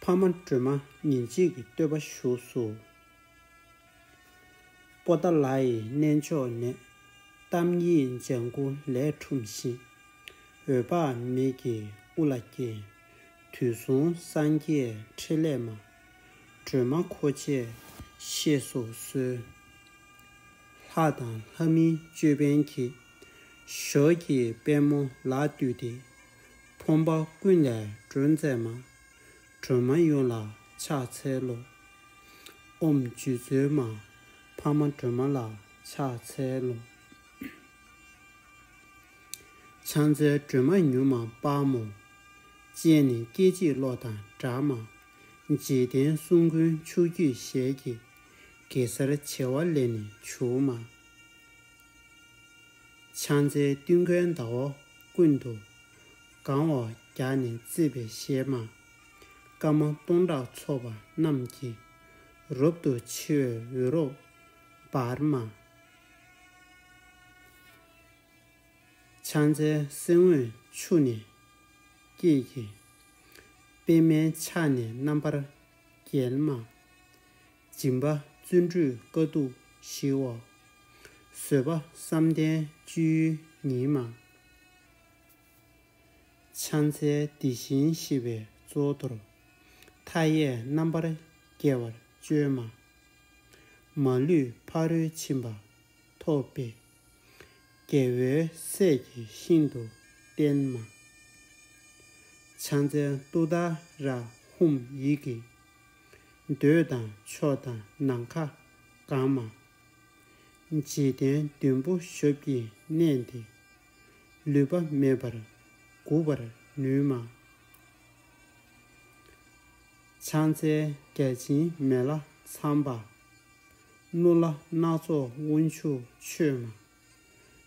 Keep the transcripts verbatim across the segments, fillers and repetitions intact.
ཕ་མ་སྒྲོལ་མ་ཉིན་གཅིག་གི་བསྟོད་པ་བཞུགས་སོ། པོ་ཏཱ་ལ་ཡི་གནས་མཆོག་ནས། གཏམ་ཡིག་ལྗང་གུ་ལས་འཁྲུངས་ཤིང་། འོད་དཔག་མེད་ཀྱིས་དབུ་ལ་བརྒྱན། དུས་གསུམ་སངས་རྒྱས་ཕྲིན་ལས་མ། སྒྲོལ་མ་འཁོར་བཅས་གཤེགས་སུ་གསོལ། ལྷ་དང་ལྷ་མིན་ཅོད་པན་གྱིས། ཞབས་ཀྱི་པད་མོ་ལ་བཏུད་དེ། ཕོངས་པ་ཀུན་ལས་སྒྲོལ་མཛད་མ། སྒྲོལ་མ་ཡུམ་ལ་ཕྱག་འཚལ་ལོ། ཨོཾ་རྗེ་བཙུན་མ། ཕ་མ་སྒྲོལ་མ་ལ་ཕྱག་འཚལ་ལོ། ཕྱག་འཚལ་སྒྲོལ་མ་མྱུར་མ་དཔའ་མོ། སྤྱན་ནི་སྐད་ཅིག་གློག་དང་འདྲ་མ། འཇིག་རྟེན་གསུམ་མགོན་ཕྱོགས་ཀྱི་ཞལ་གྱི། གེ་སར་བྱེ་བ་ལས་ནི་བྱུང་མ། ཕྱག་འཚལ་སྟོན་ཀའི་ཟླ་བ་ཀུན་ཏུ། གང་བ་བརྒྱ་ནི་བརྩེགས་པའི་ཞལ་མ། སྐར་མ་སྟོང་ཕྲག་ཚོགས་པ་རྣམས་ཀྱིས། རབ་ཏུ་ཕྱེ་བའི་འོད་རབ་འབར་མ། ཕྱག་འཚལ་སེམས་དབེན་ཆུ་ནས་སྐྱེས་ཀྱི། པདྨའི་ཕྱག་ནི་རྣམ་པར་རྒྱལ་མ། སྦྱིན་པ་བརྩོན་འགྲུས་དཀའ་ཐུབ་ཞི་བ། བཟོད་པ་བསམ་གཏན་སྤྱོད་ཡུལ་ཉིད་མ། ཕྱག་འཚལ་དེ་བཞིན་གཤེགས་པའི་གཙུག་ཏོར། མཐའ་ཡས་རྣམ་པར་རྒྱལ་བར་སྤྱོད་མ། མ་ལུས་ཕ་རོལ་ཕྱིན་པ་ཐོབ་པའི། རྒྱལ་བའི་སྲས་ཀྱི་ཤིན་ཏུ་བརྟན་མ། ཕྱག་འཚལ་ཏུཏྟཱ་ར་ཧཱུྃ་ཡི་གེ། འདོད་དང་ཕྱོགས་དང་ནམ་མཁའ་གང་མ། འཇིག་རྟེན་བདུན་པོ་ཞབས་ཀྱིས་མནན་ཏེ། ལུས་པ་མེད་པར་འགུགས་པར་ནུས་མ། ཕྱག་འཚལ་བརྒྱ་བྱིན་མེ་ལྷ་ཚངས་པ། རྣོ་ལྷ་སྣ་ཚོགས་དབང་ཕྱུག་མཆོད་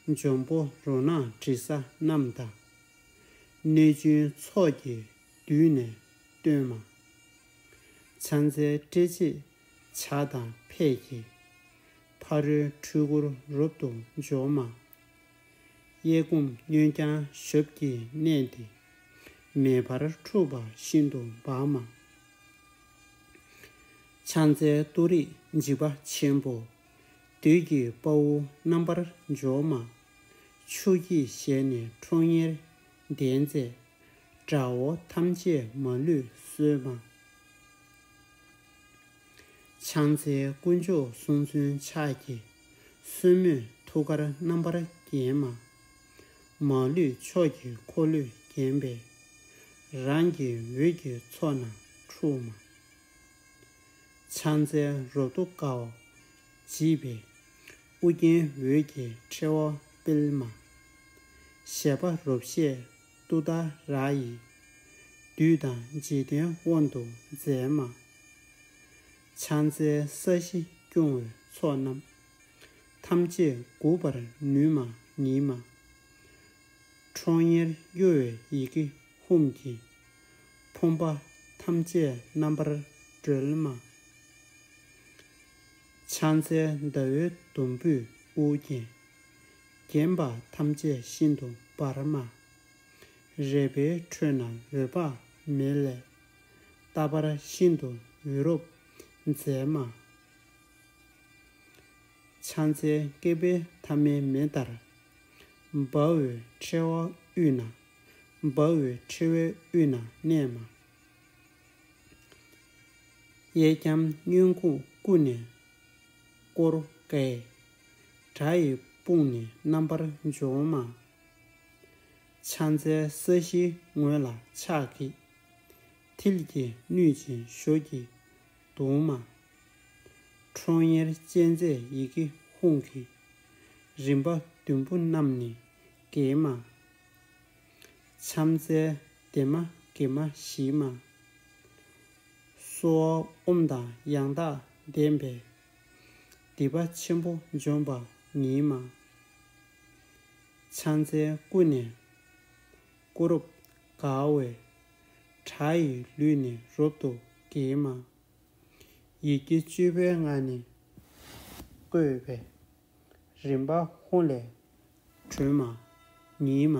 མ། འཇམ་དཔལ་རོ་སྣ་དྲི་ཟ་རྣམས་དང་། གནོད་སྦྱིན་ཚོགས་ཀྱིས་མདུན་ནས་བསྟོད་མ། ཕྱག་འཚལ་ཏྲཊ་ཅེས་བྱ་དང་ཕཊ་ཀྱིས། ཕ་རོལ་འཁྲུལ་འཁོར་རབ་ཏུ་འཇོམས་མ། གཡས་བསྐུམ་གཡོན་བརྐྱང་ཞབས་ཀྱིས་མནན་ཏེ། མེ་འབར་འཁྲུགས་པ་ཤིན་ཏུ་འབར་མ། ཕྱག་འཚལ་ཏུ་རེ་འཇིགས་པ་ཆེན་པོ། བདུད་ཀྱི་དཔའ་བོ་རྣམ་པར་འཇོམས་མ། ཕྱོགས་ཀྱི་ཞལ་ནས་ཁྲོ་གཉེར་ལྡན་མཛད། དགྲ་བོ་ཐམས་ཅད་མ་ལུས་གསོད་མ། ཕྱག་འཚལ་དཀོན་མཆོག་གསུམ་མཚོན་ཕྱག་གི། གསོད་མོས་ཐུགས་ཀར་རྣམ་པར་བརྒྱན་མ། མ་ལུས་ཕྱོགས་ཀྱི་འཁོར་ལོས་བརྒྱན་པའི། རང་གི་འོད་ཀྱི་ཚོགས་རྣམས་འཁྲུགས་མ། ཕྱག་འཚལ་རབ་ཏུ་དགའ་བ་བརྗིད་པའི། ཨོ་རྒྱན་འོད་ཀྱི་ཕྲེང་བ་སྤེལ་མ། བཞད་པ་རབ་བཞད་ཏུཏྟཱ་ར་ཡིས། བདུད་དང་འཇིག་རྟེན་དབང་དུ་མཛད་མ། ཕྱག་འཚལ་ས་གཞི་སྐྱོང་བའི་ཚོགས་རྣམས། ཐམས་ཅད་འགུགས་པར་ནུས་མ་ཉིད་མ། ཁྲོ་གཉེར་གཡོ་བའི་ཡི་གེ་ཧཱུྃ་གིས། ཕོངས་པ་ཐམས་ཅད་རྣམ་པར་སྒྲོལ་མ། ཕྱག་འཚལ་ཟླ་འོད་ཟླུམ་པོས་དབུ་བརྒྱན། བརྒྱན་པ་ཐམས་ཅད་ཤིན་ཏུ་འབར་མ། རལ་པའི་ཁྲོད་ན་འོད་དཔག་མེད་ལས། རྟག་པར་ཤིན་ཏུ་འོད་རབ་མཛད་མ། ཕྱག་འཚལ་བསྐལ་པའི་ཐ་མའི་མེ་ལྟར། འབར་བའི་ཕྲེང་བའི་དབུས་ན། འབར་བའི་ཕྲེང་བའི་དབུས་ན་གནས་མ། གཡས་བརྐྱང་གཡོན་བཀུག་ཀུན་ནས་བསྐོར་དཀའི། དགྲ་ཡི་དཔུང་ནི་རྣམ་པར་འཇོམས་མ། ཕྱག་འཚལ་ས་གཞིའི་ངོས་ལ་ཕྱག་གི། མཐིལ་གྱིས་བསྣུན་ཅིང་ཞབས་ཀྱིས་བརྡུང་མ། ཁྲོ་གཉེར་ཅན་མཛད་ཡི་གེ་ཧཱུྃ་གིས། རིམ་པ་བདུན་པོ་རྣམས་ནི་འགེམས་མ། ཕྱག་འཚལ་བདེ་མ་དགེ་མ་ཞི་མ། གསོལ་བ་ཨོཾ་དང་ཡང་དག་ལྡན་པས། སྡིག་པ་ཆེན་པོ་འཇོམས་པ་ཉིད་མ། ཕྱག་འཚལ་ཀུན་ནས་བསྐོར་རབ་དགའ་བའི། དགྲ་ཡི་ལུས་ནི་རབ་ཏུ་འགེམས་མ། ཡི་གེ་བཅུ་པའི་ངག་ནི་བཀོད་པས། རིམ་པ་ཧཱུྃ་ལས་གྲོལ་མ་ཉིད་མ།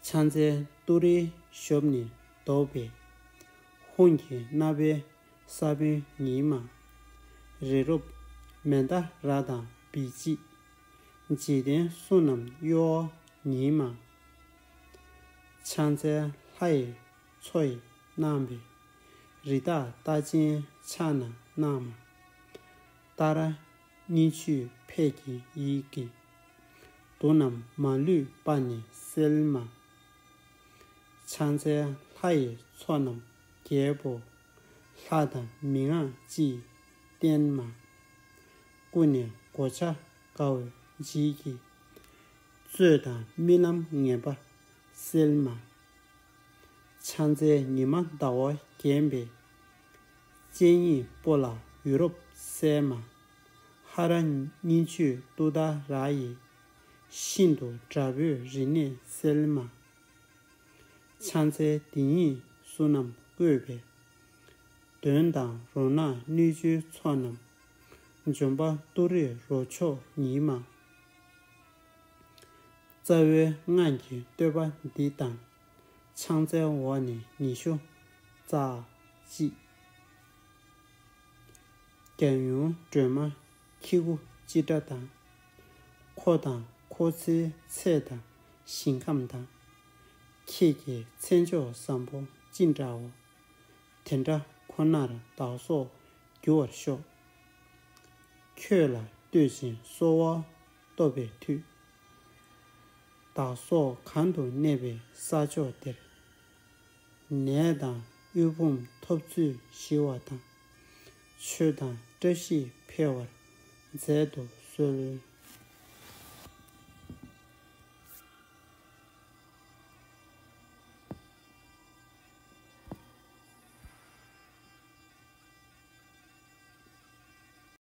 ཕྱག་འཚལ་ཏུ་རེའི་ཞབས་ནི་བཟློག་པའི། ཁོང་གི་རྣ་བའི་ས་བོན་ཉིད་མ། རི་རབ་མན་དཱ་ར་དང་བི་ཅི། འཇིག་རྟེན་གསུམ་རྣམས་གཡོ་བ་ཉིད་མ། ཕྱག་འཚལ་ལྷ་ཡི་མཚོ་ཡི་སྣང་བས། རི་དྭགས་རྟགས་ཅན་ཕྱག་ན་བསྣམས་མ། ཏཱ་ར་གཉིས་བརྗོད་ཕཊ་ཀྱི་ཡི་གེས། དུག་རྣམས་མ་ལུས་པ་ནི་སེལ་མ། ཕྱག་འཚལ་ལྷ་ཡི་ཚོགས་རྣམས་རྒྱལ་པོ། ལྷ་དང་མི་འགག་ཅིས་བསྟེན་མ། ཀུན་ནས་གོ་ཆ་དགའ་བའི་བརྗིད་ཀྱིས། རྩོད་དང་རྨི་ལམ་ངན་པ་སེལ་མ། ཕྱག་འཚལ་ཉི་མ་ཟླ་བ་བརྒྱན་པའི། སྤྱན་གཉིས་པོ་ལ་འོད་རབ་གསལ་མ། ཧ་ར་གཉིས་བརྗོད་ཏུཏྟཱ་ར་ཡིས། ཤིན་ཏུ་དྲག་པོའི་རིམས་ནད་སེལ་མ། ཕྱག་འཚལ་དེ་ཉིད་གསུམ་རྣམས་བཀོད་པའི། གདོན་དང་རོ་མྱགས་གནོད་བྱེད་ཚོགས་རྣམས། འཇོམས་པ་ཏུ་རེ་རོ་མཆོག་ཉིད་མ། རྩ་བའི་སྔགས་ཀྱི་བསྟོད་པ་འདི་དང་། ཕྱག་འཚལ་འོག་ནས་ཉི་ཤུ་རྩ་གཅིག། རྒྱལ་ཡུམ་སྒྲོལ་མ་ཁྱེད་སྐུ་ཅི་འདྲ་དང་། འཁོར་དང་འཁོར་ཚེའི་ཚད་དང་ཞིང་ཁམས་དང་། ཁྱེད་ཀྱི་མཚན་མཆོག་བཟང་པོ་ཅི་འདྲའོ། དེ་འདྲ་ཁོ་ནར་བདག་སོགས་འགྱུར་བར་ཤོག། ཁྱོད་ལ་བསྟོད་ཅིང་གསོལ་བ་བཏབ་པའི་མཐུས། བདག་སོགས་གང་དུ་གནས་པའི་ས་ཕྱོགས་དེར། ནད་དང་དབུལ་ཕོངས་འཐབ་རྩོད་ཞི་བ་དང་། ཆོས་དང་བཀྲ་ཤིས་འཕེལ་བར་མཛད་དུ་གསོལ།